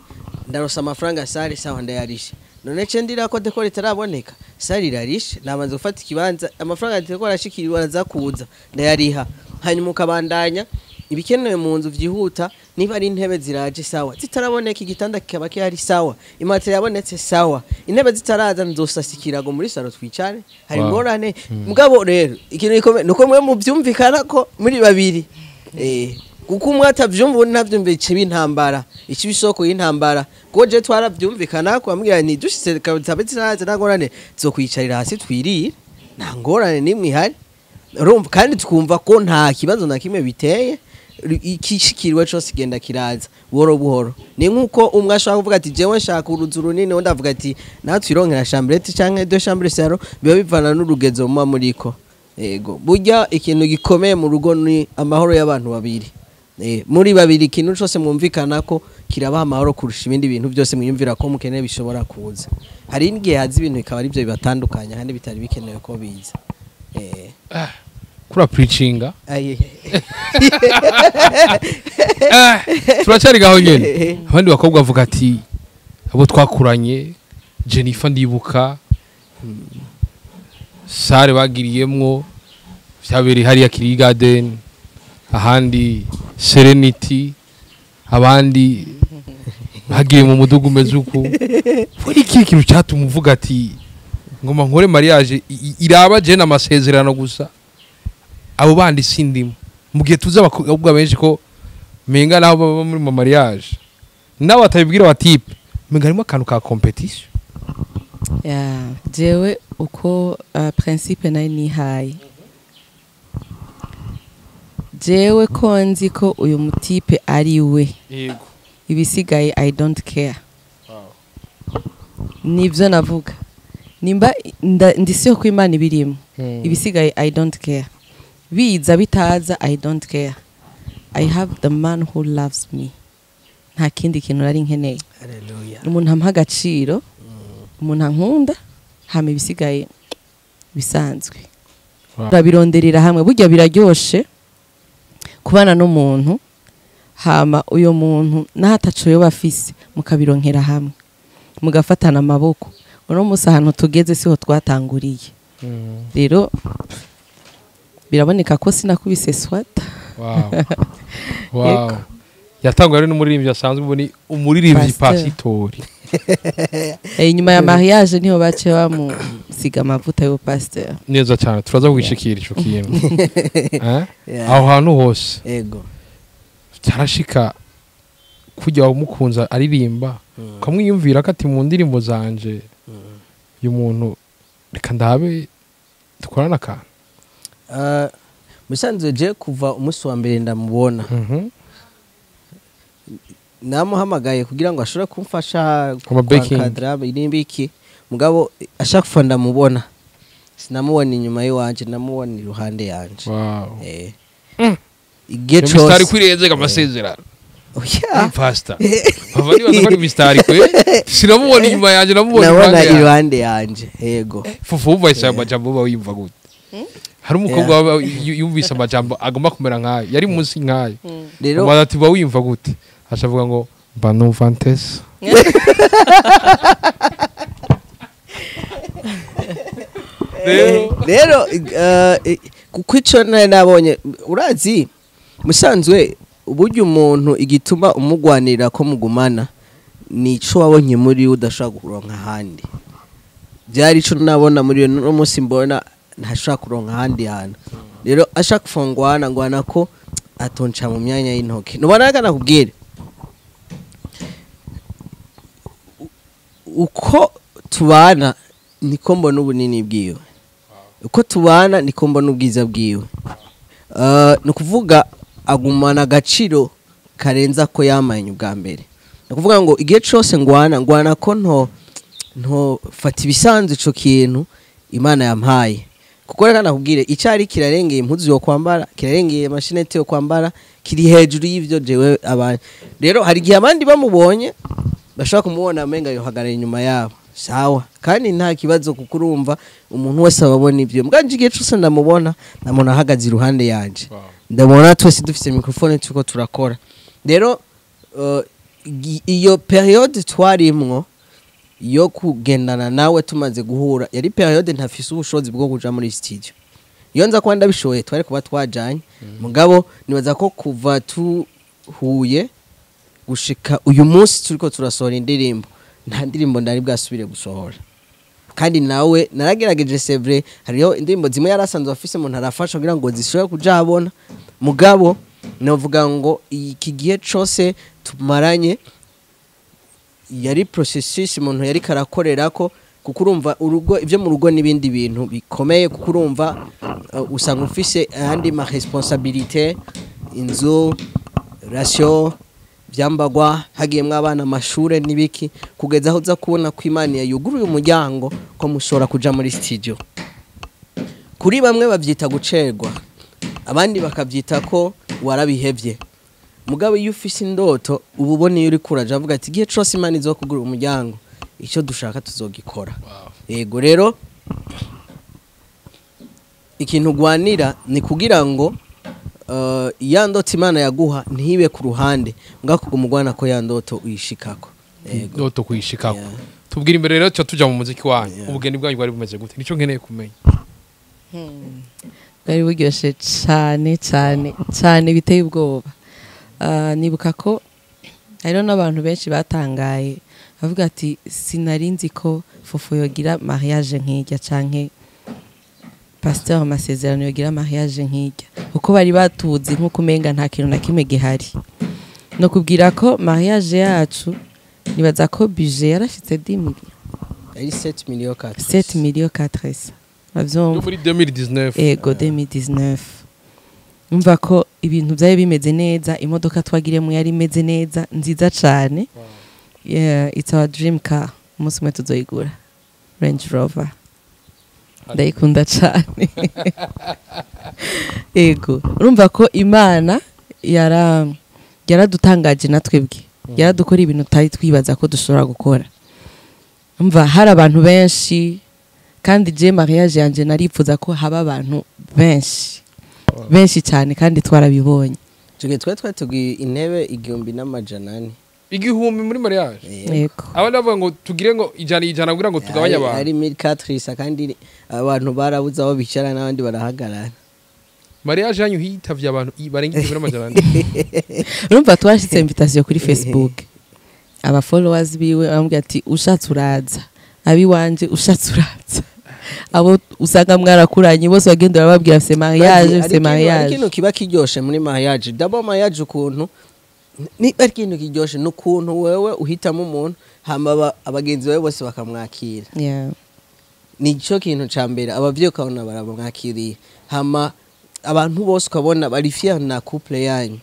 Speaker 2: ndarosa amafaranga, salle sawa, ndayarishe. None ce ndira ko décor itaraboneka? Salle irarishe, nabanza gufata ikibanza, amafaranga décor arashikiriwe, araza kuza, ndayariha, hanyuma ukabandanya ibikenewe mu nzu vyihuta. Niba ari intebe ziraje sawa, zitaraboneka igitanda kikaba kihari sawa, imatera yabonetse sawa, intebe zitaraza nzosasikirago muri salon twicare, hari ingorane? Mugabo rero ikintu gikomeye nuko mwe muvyumvikana ko muri babiri, kuko umwe atavyumva uwundi ntavyumve, ikiba intambara, ikiba isoko y'intambara. Kuko je twaravyumvikana ko ambwira ni dushitse kabe zitaraza nta ngorane, tuzokwicarira hasi twirire, nta ngorane nimwe ihari. Urumva, kandi twumva ko nta kibazo na kimwe biteye, ikishikiriwe cose genda kiraza buhoro buhoro. Ni nkuko umwe ashobora kuvuga ati jewe nshaka uruzu runini, undi avuga ati natwe twironkera chambrette canke deux chambres salon. Biba bivana n'urugezo muba muriko. Yego, burya ikintu gikomeye mu rugo ni amahoro y'abantu babiri. Muri babiri ikintu cose mwumvikana ko kirabaha amahoro kurusha ibindi bintu byose mwiyumvira ko mukeneye bishobora kuza. Hari n'igihe haza ibintu bikaba aribyo bibatandukanya kandi bitari bikenewe ko biza.
Speaker 3: Kura preachinga.
Speaker 2: Aye.
Speaker 3: Turacyari gaho nyene. Abandi bakobwa bavuga ati abo twakuranye, Jennifer ndibuka salle bagiriyemwo vyabereye hariya Kiri Garden, ahandi Serenity, abandi bagiye mu mudugu umeze uku. Muri iki kintu cyatuma uvuga ati ngoma nkore mariage iraba je n'amasezerano gusa, abo bandi sindimo, mu gihe tuzi abakobwa benshi ko menga naho baba muri mu mariage nawe atabibwira wa type, menga harimo akantu ka compétition?
Speaker 1: Ya, jewe uko principe nari nihaye, Jewe ko nzi ko uyu mutipe ari we,
Speaker 3: Yego.
Speaker 1: ibisigaye I don't care. Nibyo navuga, nimba ndisi yo ko Imana ibirimo, ibisigaye I don't care, biza bitaza I don't care. I have the man who loves me, nta kindi kintu nari nkeneye.
Speaker 2: Hallelujah.
Speaker 1: Umuntu ampa agaciro, umuntu ankunda, hama ibisigaye bisanzwe. Turabironderera hamwe. Burya biraryoshe kubana n'umuntu, hama uyo muntu naho ataco yoba afise, mukabironkera hamwe, mugafatana amaboko. Uno munsi ahantu tugeze siho twatanguriye. Rero biraboneka ko sinakubise swata.
Speaker 3: Wow. Yatangwa ari n'umuririmbyi asanzwe, ubu ni umuririmbyi.
Speaker 1: Pasteur.
Speaker 3: Pasitori.
Speaker 1: Inyuma ya mariage niho bace bamusiga amavuta yo pasteur.
Speaker 3: Neza cyane, turaza kugishikira ico kintu. Eh?
Speaker 2: Yeah.
Speaker 3: Aho hantu hose
Speaker 2: Ego.
Speaker 3: cyarashika kujya umukunza aririmba, ukamwiyumvira ko ati mu ndirimbo zanje uyu muntu reka ndabe dukorana akantu.
Speaker 2: Musanzwe je kuva umunsi wa mbere ndamubona, namuhamagaye kugira ngo ashobore kumfasha
Speaker 3: Ama backing.
Speaker 2: Kwankadra irimbiki, mugabo ashaka kufa ndamubona, sinamubona inyuma y'iwanje, namubona iruhande yanje. Igihe
Speaker 3: Mistari
Speaker 2: cose
Speaker 3: kwirenzega amasezerano.
Speaker 2: Oya.
Speaker 3: Pastor bava nibaza ko ari mistari kwe, sinamubona inyuma yanjye, namubona
Speaker 2: nabona
Speaker 3: iruhande yanjye.
Speaker 2: Iruhande yanje, yego.
Speaker 3: Fufu, wumvise aya majambo uba wiyumva gute? Hari umukobwa waba yumvise amajambo agomba kumera nkayo, yari munsi nkayo.
Speaker 2: Rero
Speaker 3: Umubaza ati uba wiyumva gute, aca avuga ngo mba numva ntese. Rero
Speaker 2: Rero kuko ico nari nabonye, urazi musanzwe uburyo umuntu igituma umugwanira ko mugumana nico wabonye muri we udashobora kuronka ahandi. Byari ico nabona muri we, no munsi mbona ntashobora kuronka ahandi hantu. Rero ashaka gufungwana ngwana ko atonca mu myanya y'intoki, nubona reka nakubwire uko tubana niko mbona ubunini bwiwe, uko tubana niko mbona ubwiza bwiwe. Ni ukuvuga agumana agaciro karenza ko yamanye ubwa mbere. Ni ukuvuga ngo igihe cose ngwana ngwana ko nto fata ibisanzwe ico kintu Imana yampaye, kuko reka nakubwire icyari kirarengeye impuzu yo kwambara, kirarengeye amashinete yo kwambara, kiri hejuru y'ivyo jewe abantu. Rero hari igihe abandi bamubonye bashobora kumubona amenga yohagarara inyuma yabo, sawa, kandi nta kibazo, kuko urumva umuntu wese ababona ibyo. Mbwanje igihe cose ndamubona, ndamubona ahagaze iruhande yanje, ndabona twese dufite microphone turiko turakora. Rero iyo periode twarimwo yo kugendana nawe tumaze guhura yari periode ntafise ubushobozi bwo kuja muri studio. Iyo nza kuba ndabishoboye twari kuba twajanye, mugabo nibaza ko kuva tuhuye gushika uyu munsi turiko turasohora indirimbo, nta ndirimbo ndari bwasubire gusohora. Kandi nawe naragerageje, c'est vrai, hariho indirimbo zimwe yarasanzwe afise umuntu arafasha kugira ngo zishobore kuja abona, mugabo novuga ngo iki gihe cose tumaranye yari processus umuntu yari karakorerako, kuko urumva urugo, ibyo mu rugo n'ibindi bintu bikomeye, kuko urumva usanga ufise ayandi ma responsabilité, inzu, ration, byambagwa, hagiyemwo abana, amashure n'ibiki, kugeza aho uza kubona ko Imana yuguruye umuryango ko mushobora kuja muri studio. Kuri bamwe bavyita gucerwa, abandi bakavyita ko warabihevye, mugabo iyo ufise indoto uba ubona iyo uriko uraja, avuga ati igihe cose Imana izokugurura umuryango, icyo dushaka tuzogikora. Yego, rero ikintu ugwanira ni kugira ngo ya ndoto Imana yaguha ntibe ku ruhande, ngako umugwana ko ya ndoto uyishikako. Yego.
Speaker 3: Ndoto kuyishikako.
Speaker 2: Yeah.
Speaker 3: Tubwira imbere rero tuca tuja mu muziki wanyu.
Speaker 2: Yeah.
Speaker 3: Ubugeni bwanyu bwari bumeze gute? Nico nkeneye kumenya.
Speaker 1: Bwari buryoshe cyane cyane cyane biteye ubwoba. Nibuka ko hariho n'abantu benshi batangaye bavuga ati sinari nzi ko Fofo yogira mariage nk'irya canke pasteur Amasezerano yogira mariage nk'irya, kuko bari batuzi nk'uko umenga nta kintu na kimwe gihari. No kubwira ko mariage yacu nibaza ko budget yarashitse 10 millions.
Speaker 2: Yari 7 millions 4.
Speaker 1: 7 millions 400.
Speaker 3: Yo
Speaker 1: Uravyumva?
Speaker 3: Muri 2019.
Speaker 1: Ego, 2019. Numva ko ibintu byari bimeze neza, imodoka twagiremo yari imeze neza, nziza cyane. Yeah, it's our dream car, umunsi umwe tuzoyigura, Range Rover, ndayikunda cyane. Ego, urumva ko Imana yaradutangaje natwebwe, yaradukora ibintu tutari twibaza ko dushobora gukora. Umva, hari abantu benshi, kandi je mariage yanje naripfuza ko haba abantu benshi benshi cyane, kandi twarabibonye.
Speaker 2: Icyo gihe twari twateguye intebe 1400.
Speaker 3: 1000 muri mariage?
Speaker 1: Yego.
Speaker 3: Abandi bavuga ngo tugire ngo 100 100 kugira ngo tugabanye abantu.
Speaker 2: Ari 1400, kandi abantu barabuze aho bicara n'abandi barahagarara.
Speaker 3: Mariage yanyu hitavye abantu barenga 1400?
Speaker 1: Urumva twashyize invitation kuri Facebook, aba followers biwe bamubwira ati ushatse uraza, abiwanje ushatse uraza, abo usanga mwarakuranye bose bagenda barababwira c'est mariage, c'est mariage.
Speaker 2: Ikintu kiba kiryoshe muri mariage, d'abord mariage ukuntu niba ari ikintu kiryoshe n'ukuntu wewe uhitamo umuntu, hama abagenzi bawe bose bakamwakira. Nico kintu ca mbere, abavyeyi ukabona barabamwakiriye, hama abantu bose ukabona bari fier na couple yanyu.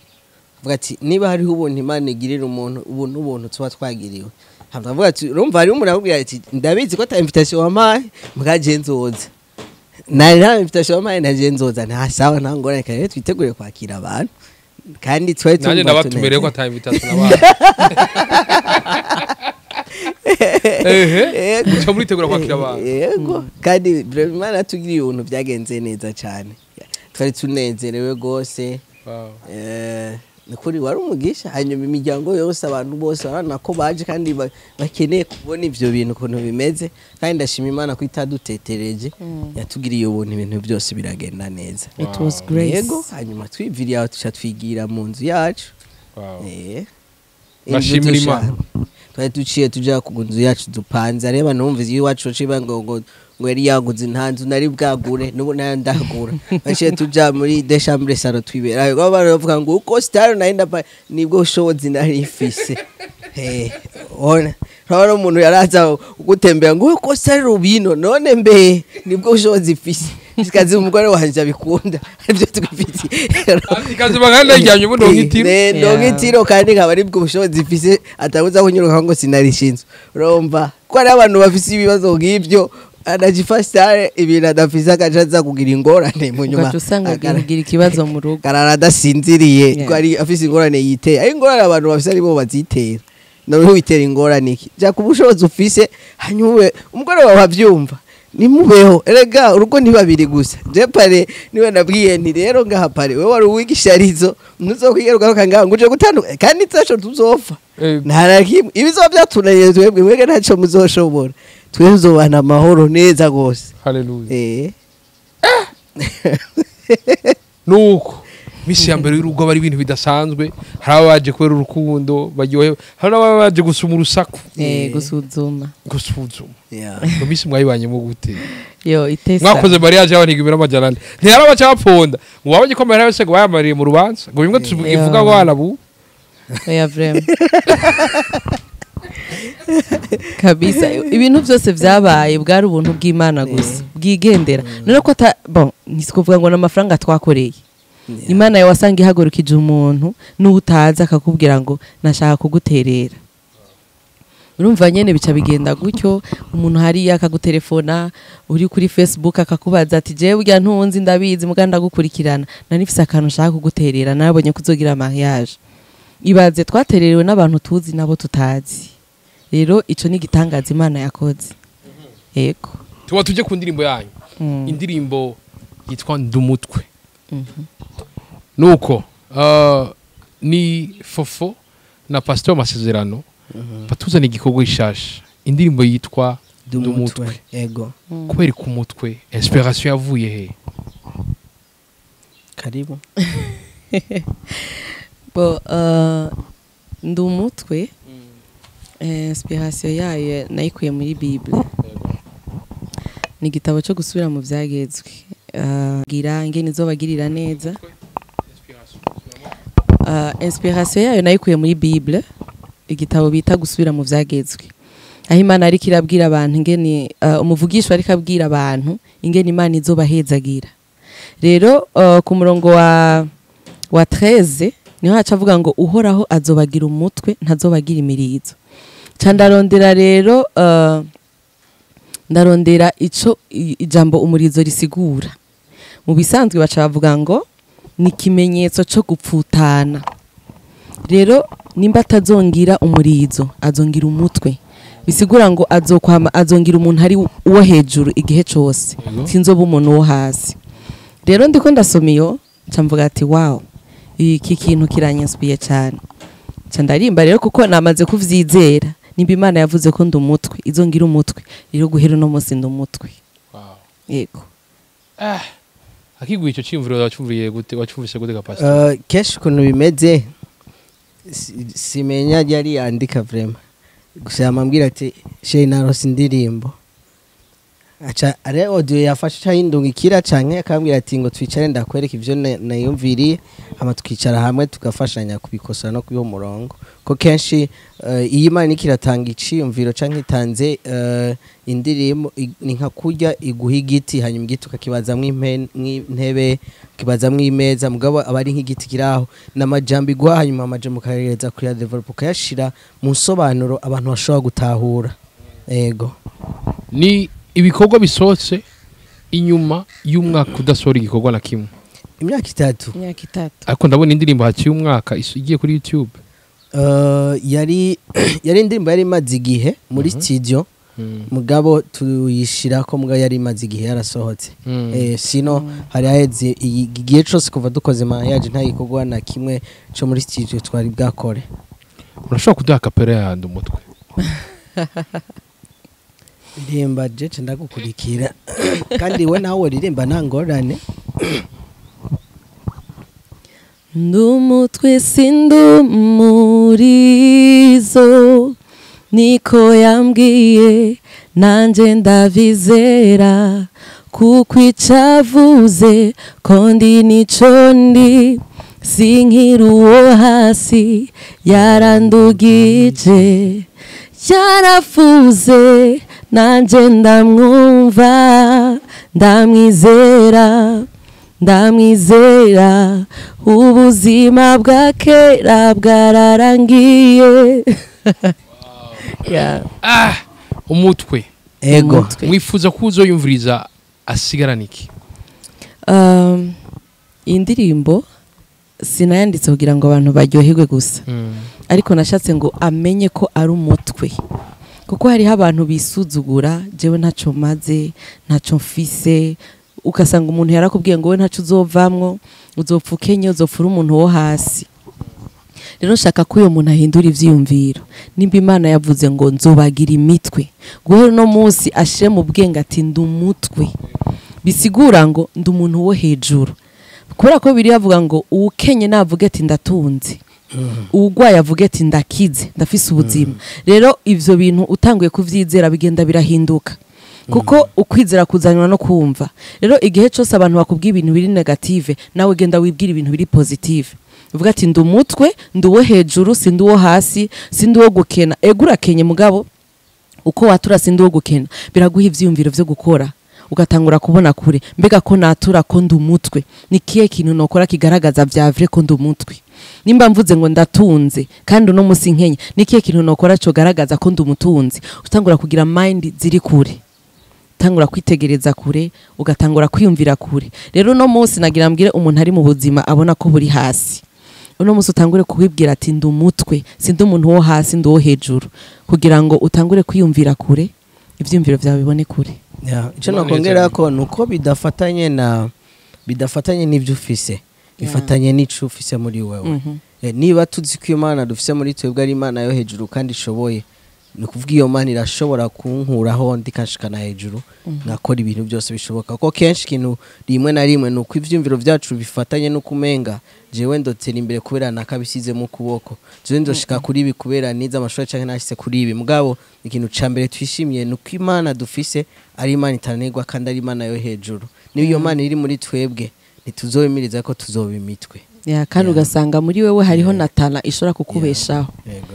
Speaker 2: Avuga ati niba hariho ubuntu Imana igirira umuntu, ubuntu ubuntu tuba twagiriwe. Hama avuga ati urumva hariho umuntu akubwira ati ndabizi ko ata invitation wampaye, mbwa nzoza. Nari nta invitation wampaye, naje nzoza, nta sawa, nta ngorane, kandi twitegure kwakira abantu. Kandi twari
Speaker 3: nanjye
Speaker 2: tumva
Speaker 3: ndabatumereye ko ata invitation nabaye. Ehe, muca muritegura kwakira abantu.
Speaker 2: Yego, kandi vraiment Imana yatugiriye ubuntu, byagenze neza cyane, twari tunezerewe rwose. Nukuri wari umugisha. Hanyuma imiryango yose, abantu bose urabona ko baje kandi bakeneye kubona ivyo bintu ukuntu bimeze, kandi ndashima Imana ko itadutetereje, yatugiriye ubuntu, ibintu byose biragenda neza.
Speaker 1: It was grace.
Speaker 2: Yego, hanyuma twiviriye aho tuca twigira mu nzu yacu.
Speaker 3: Bashimira
Speaker 2: Inzu
Speaker 3: Imana.
Speaker 2: Twari duciye tuja ku nzu yacu dupanze, areba numvise iyo iwacu baciye ngo yari yaguze, nta nzu nari bwagure, n'ubu nayo ndagura. Baciye tuja muri deux chambres salon twibera. Ayo baravuga ngo uko star nari ndapa, nibwo bushobozi nari mfise. Ona urabona umuntu yaraza gutembera ngo uko star rubino, none mbe nibwo bushobozi mfise, kazi umugore wanje abikunda, aribyo twifitiye.
Speaker 3: Ikaze baganda ijyanye ubundi nk'itiro.
Speaker 2: Ndonka itiro, kandi nkaba aribwo bushobozi mfise, atabuza kunyuruka ngo sinarishinzwe. Urumva ko hari abantu bafise ibibazo nk'ibyo, anajifasha ibintu adafise, agaca aza kugira ingorane mu nyuma.
Speaker 1: Ugaca usanga agiye kugira ikibazo mu rugo.
Speaker 2: Karara adasinziriye ko ari afise ingorane yiteye. Ari ingorane abantu bafise aribo bazitera. Noneho witera ingorane iki? Ja ku bushobozi ufise, hanyuma umugore wawe avyumva, nimubeho. Erega urugo ni babiri gusa. Je pare niwe nabwiye nti rero ngaha pare wewe wari uwigisharizo, ntuzokwigera ugaruka ngaha ngo uje gutandukana, kandi taco tuzopfa. Nta na kimwe ibizoba byatunaniye twebwe, mwebwe ntaco muzoshobora, twe tuzobana amahoro neza gose.
Speaker 3: Haleluya. Nuko misi ya mbere y'urugo aba ari ibintu bidasanzwe. Hari abaje kubera urukundo baryohewe, hari n'ababa baje gusuma urusaku.
Speaker 1: Gusuzuma.
Speaker 3: Gusuzuma. Mu misi mwayibanyemo gute?
Speaker 1: Yo itesa.
Speaker 3: Mwakoze mariage y'abantu 1400, ntihari abacapfonda ngo wabonye ko amahera yose ngo bayamariye mu rubanza, ngo bimwe tubivuga ngo warabu?
Speaker 1: Oya, vraiment kabisa, ibintu byose byabaye bwari ubuntu bw'Imana gusa bwigendera. None ko ata bon, ntikuvuga ngo n'amafaranga twakoreye. Imana yawe wasanga ihagurukije umuntu n'utaza akakubwira ngo nashaka kuguterera. Urumva nyene bica bigenda gutyo, umuntu hariya akagutelefona uri kuri Facebook, akakubaza ati jewe burya ntunzi, ndabizi muga ndagukurikirana, nari nifise akantu nshaka kuguterera, nabonye kuzogira mariage. Ibaze, twatererewe n'abantu tuzi nabo tutazi. Rero ico ni igitangaza Imana yakoze. Yego.
Speaker 3: Tuba tujye ku ndirimbo yanyu, indirimbo yitwa Ndumutwe. Nuko ni Fofo na Pasteur Masezerano batuzana igikorwa gishasha, indirimbo yitwa Ndumutwe.
Speaker 2: Ego.
Speaker 3: Kubera ku mutwe, inspiration yavuye he?
Speaker 2: Karibu.
Speaker 1: Bo Ndumutwe, inspiration yayo nayikuye muri Bible, ni igitabo cyo gusubira mu byagezwe. Gira ingene izobagirira neza. Inspiration yayo nayikuye muri Bible, igitabo bita gusubira mu vyagezwe, aho Imana ariko irabwira abantu ingene umuvugishwa ariko abwira abantu ingene Imana izobahezagira. Rero ku murongo wa wa 13 niho haca avuga ngo Uhoraho azobagira umutwe, ntazobagira imirizo. Ca ndarondera rero, ndarondera ico ijambo umurizo risigura. Mu bisanzwe baca bavuga ngo ni ikimenyetso co gupfutana. Rero nimba atazongira umurizo, azongira umutwe, bisigura ngo azokwama azongira umuntu ari uwo hejuru igihe cose, sinzoba umuntu wo hasi. Rero ndiko ndasoma iyo, nca mvuga ati wow, iki kintu kiranyinspiye cyane. Nca ndarimba rero kuko namaze kuvyizera, nimba Imana yavuze ko ndi umutwe, izongira umutwe, rero guhera uno munsi ndi umutwe. Yego.
Speaker 3: Akiguye ico ciyumviro, wacumviye gute, wacumvise gute ga pastor?
Speaker 2: Kenshi ukuntu bimeze, simenya yari yandika vraiment, gusa yamambwira ati chéri, narose indirimbo, aca are audio yafashe aca yindungikira, canke akambwira ati ngo twicare ndakwereka ivyo nayumviriye, hama tukicara hamwe tugafashanya kubikosora no kubiha umurongo. Ko kenshi iyo Imana iriko iratanga iciyumviro canke itanze indirimbo, ni nka kurya iguha igiti, hanyuma igiti ukakibazamwo intebe, ukibazamwo imeza, mugabo aba ari nk'igiti kiri aho n'amajambo iguha, hanyuma amajambo ukagereza kuya develop, ukayashira mu nsobanuro abantu bashobora gutahura. Ego.
Speaker 3: Ni ibikorwa bisohotse inyuma y'umwaka udasohora igikorwa na kimwe.
Speaker 2: Imyaka 3.
Speaker 1: Imyaka 3.
Speaker 3: Ariko ndabona indirimbo haciye umwaka igiye kuri YouTube.
Speaker 2: Yari indirimbo yari imaze igihe muri studio, mugabo tuyishirako, mugabo yari imaze igihe yarasohotse. Sino hari haheze igihe cose kuva dukoze mariage nta gikorwa na kimwe co muri studio twari bwakore.
Speaker 3: Urashobora kuduha acapella yandi umutwe?
Speaker 2: Ririmba jeje ndagukurikira, kandi we nawe ririmba nta ngorane.
Speaker 1: Ndumutwe sindumurizo, niko yambwiye, nanje ndavizera, kuko icavuze ko ndi nico ndi, sinkiri uwo hasi, yarandugije, yarafuze, nanje ndamwumva, ndamwizera, ndamwizera, ubuzima bwa kera bwararangiye. Yeah.
Speaker 3: Ah, umutwe.
Speaker 2: Ego.
Speaker 1: Umutwe.
Speaker 3: Mwifuza ko uzoyumviriza asigarana iki?
Speaker 1: Iyi ndirimbo sinayanditse kugira ngo abantu baryoherwe gusa, ariko nashatse ngo amenye ko ari umutwe, kuko hariho abantu bisuzugura, jewe ntaco maze, ntaco mfise, ugasanga umuntu yarakubwiye ngo we ntaco uzovamwo, uzopfa ukenye, uzopfa uri umuntu wo hasi. Rero nshaka ko uyo muntu ahindura ivyiyumviro. Nimba Imana yavuze ngo nzobagira imitwe, guhera uno munsi ashire mu bwenge ati ndi umutwe, bisigura ngo ndi umuntu wo hejuru, kubera ko biri bavuga ngo uwukenye navuge ati ndatunze, uwugwaye avuge ati ndakize, ndafise ubuzima. Rero ivyo bintu utanguye kuvyizera bigenda birahinduka, kuko ukwizera kuzanwa no kumva. Rero igihe cyose abantu bakubwiye ibintu biri négative, nawe genda wibwira ibintu biri positive, uvuga ati ndi umutwe, ndi uwo hejuru, sindi uwo hasi, sindi uwo gukena. Ego urakenye, mugabo uko watura sindi uwo gukena, biraguha ivyiyumviro vyo gukora, ugatangura kubona kure. Mbega ko natura ko ndi umutwe, ni kihe kintu nokora kigaragaza vya vrai ko ndi umutwe? Nimba mvuze ngo ndatunze kandi uno musi nkenye, ni kihe kintu nokora cogaragaza ko ndi umutunzi? Utangura kugira mind ziri kure, utangura kwitegereza kure, ugatangura kwiyumvira kure. Rero uno munsi nagira mbwire umuntu ari mu buzima abona ko buri hasi, uno munsi utangure kuwibwira ati ndi umutwe, sindi umuntu wo hasi, ndi uwo hejuru, kugira ngo utangure kwiyumvira kure, ivyiyumviro vyawe bibone kure.
Speaker 2: Yeah, icyo
Speaker 3: Imana
Speaker 2: nakongera ko nuko bidafatanye n'ibyo ufise, bifatanye n'ico ufise muri wewe. Niba tuzi ko Imana dufise muri twebwe ari Imana yo hejuru kandi ishoboye, ni ukuvuga iyo Mana irashobora kunkuraho ndikashikana hejuru, nkakora ibintu byose bishoboka. Kuko kenshi ikintu rimwe na rimwe ni uko ivyumviro vyacu bifatanye no kumenga jewe ndotera imbere kubera nakabisizemo ukuboko, jewe ndoshika kuri ibi kubera nize amashuri canke nashitse kuri ibi. Mugabo ikintu ca mbere twishimiye ni uko Imana dufise ari Imana itanegwa kandi ari Imana yo hejuru. Niyo iyo Mana iri muri twebwe, ntituzobimiriza ko tuzoba imitwe.
Speaker 1: Yeah, kandi ugasanga muri wewe hariho na talent ishobora kukubeshaho.
Speaker 2: Yego,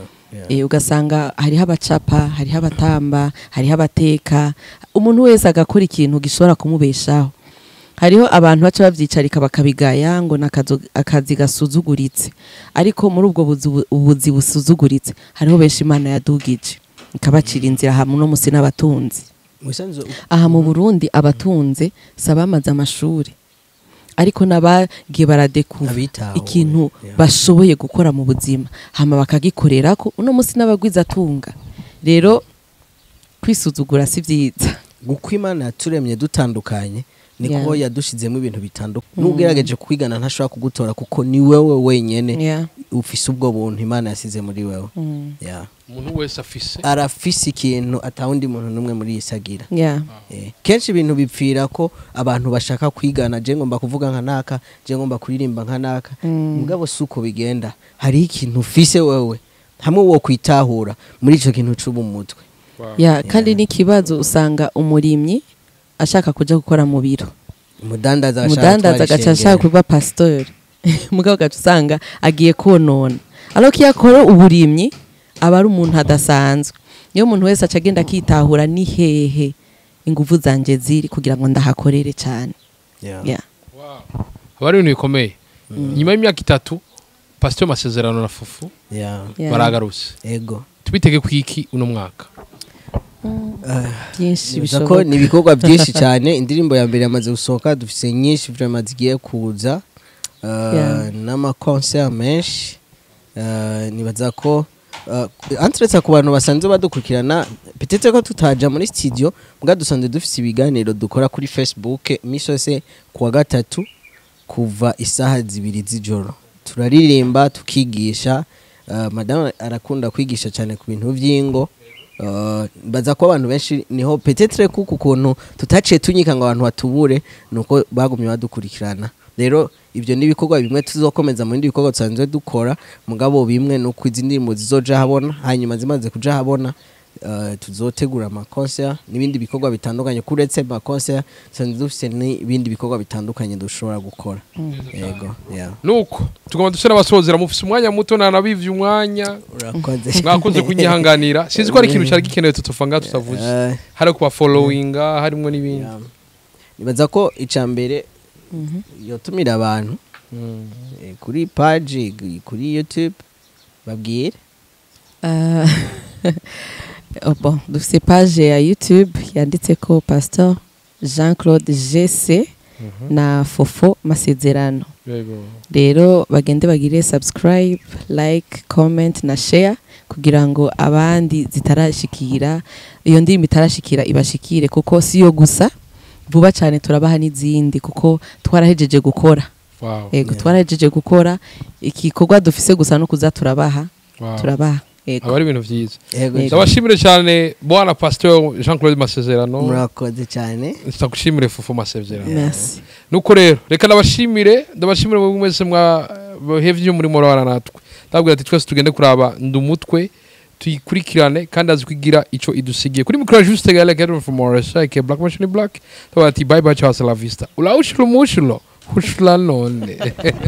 Speaker 2: yeah.
Speaker 1: Ugasanga hariho abacapa, hariho abatamba, hariho abateka, umuntu wese agakora ikintu gishobora kumubeshaho. Hariho abantu baca bavyicarika bakabigaya ngo akazi gasuzuguritse, ariko muri ubwo buzi busuzuguritse hariho benshi Imana yadugije ikabacira inzira hamwe no musi n'abatunzi. Aha mu Burundi abatunze sabamaze amashuri, ariko nabagiye baradekuva ikintu bashoboye gukora mu buzima hama bakagikorerako, uno musi n'abagwiza tunga. Rero kwisuzugura si vyiza.
Speaker 2: Guko Imana yaturemye dutandukanye niko yadushizemo ibintu bitandukanye. Nugerageje kwigana ntashobora kugutora kuko ni wewe wenyene ufise ubwo buntu Imana yasize muri wewe.
Speaker 3: Umuntu wese afise
Speaker 2: arafise ikintu atawundi muntu numwe muri isagira. Kenshi ibintu bipfira ko abantu bashaka kwigana, je ngomba kuvuga nka naka, je ngomba kuririmba nka naka. Mugabo suko bigenda, hari ikintu ufise wewe hamwe wo kwitahura muri ico kintu c'ubumutwe.
Speaker 1: Kandi n'ikibazo usanga umurimyi ashaka kuja gukora mu biro,
Speaker 2: umudandaza
Speaker 1: agaca ashaka kuba pasteur, mugabo gaca usanga agiye konona. Ariko iyo akora uburimyi aba ari umuntu adasanzwe. Niyo umuntu wese aca agenda akitahura ni hehe inguvu zanje ziri kugira ngo ndahakorere cyane.
Speaker 3: Aba ari ibintu bikomeye. Nyuma y'imyaka 3 Pasteur Masezerano na Fufu baragarutse.
Speaker 2: Ego.
Speaker 3: Tubitege kwiki uno mwaka?
Speaker 1: Byinshi bishoboka.
Speaker 2: Ni ibikorwa byinshi cyane. Indirimbo ya mbere yamaze gusohoka, dufise nyinshi vraiment zigiye kuza, n'ama concert menshi. Nibaza ko entreta ku bantu basanzwe badukurikirana, peut-être ko tutaja muri studio, mbwa dusanzwe dufise ibiganiro dukora kuri Facebook misi yose kuwa gatatu kuva isaha 2 z'ijoro. Turaririmba tukigisha. Madame arakunda kwigisha cyane ku bintu vy'ingo. Baza ko abantu benshi niho peut-être kuko ukuntu tutaciye tunyika ngo abantu batubure nuko bagumye badukurikirana. Rero ibyo ni ibikorwa bimwe tuzokomeza mu bindi bikorwa dusanzwe dukora, mugabo bimwe nuko izi ndirimbo zizoja habona, hanyuma zimaze kuja habona tuzotegura ama concert n'ibindi bikorwa bitandukanye. Kuretse ama concert dusanzwe dufise n'ibindi bikorwa bitandukanye dushobora gukora. Yego.
Speaker 3: Nuko tugomba dusera abasozera, mufise umwanya muto nanabivye umwanya.
Speaker 2: Urakoze.
Speaker 3: Mwakoze kunyihanganira. Sinzi ko ari ikintu cyari gikenewe tutofanga tutavuze. Hari kuba followinga harimo n'ibindi.
Speaker 2: Nibaza ko icambere yotumira abantu kuri page kuri YouTube babwire.
Speaker 1: Bon, dufise page ya YouTube yanditse ko Pasteur Jean-Claude GC na Fofo Masezerano. Rero bagende bagire subscribe, like, comment na share kugira ngo abandi zitarashikira iyo ndimi itarashikira ibashikire, kuko siyo gusa vuba cyane turabaha n'izindi kuko twarahejeje gukora. Yego, twarahejeje gukora ikikorwa dufise gusa no kuza turabaha. Turabaha.
Speaker 3: Aba ari ibintu vyiza. Ndabashimire cyane bwana Pasteur Jean-Claude Masezerano.
Speaker 2: Murakoze cyane.
Speaker 3: Ndagushimire Fufu Masezerano.
Speaker 1: Merci.
Speaker 3: Nuko rero reka ndabashimire mwebwe mwese mwahevye umurimo w'abana natwe. Ndabwira ati twese tugende kuraba ndumutwe tuyikurikirane kandi azi kwigira ico idusigiye. Kuri micro Juste Gale Kevin from Morris ke Black Machine Black. Tabati bye bye, ciao, hasta la vista. Ula ushlo mushulo. Hushla none.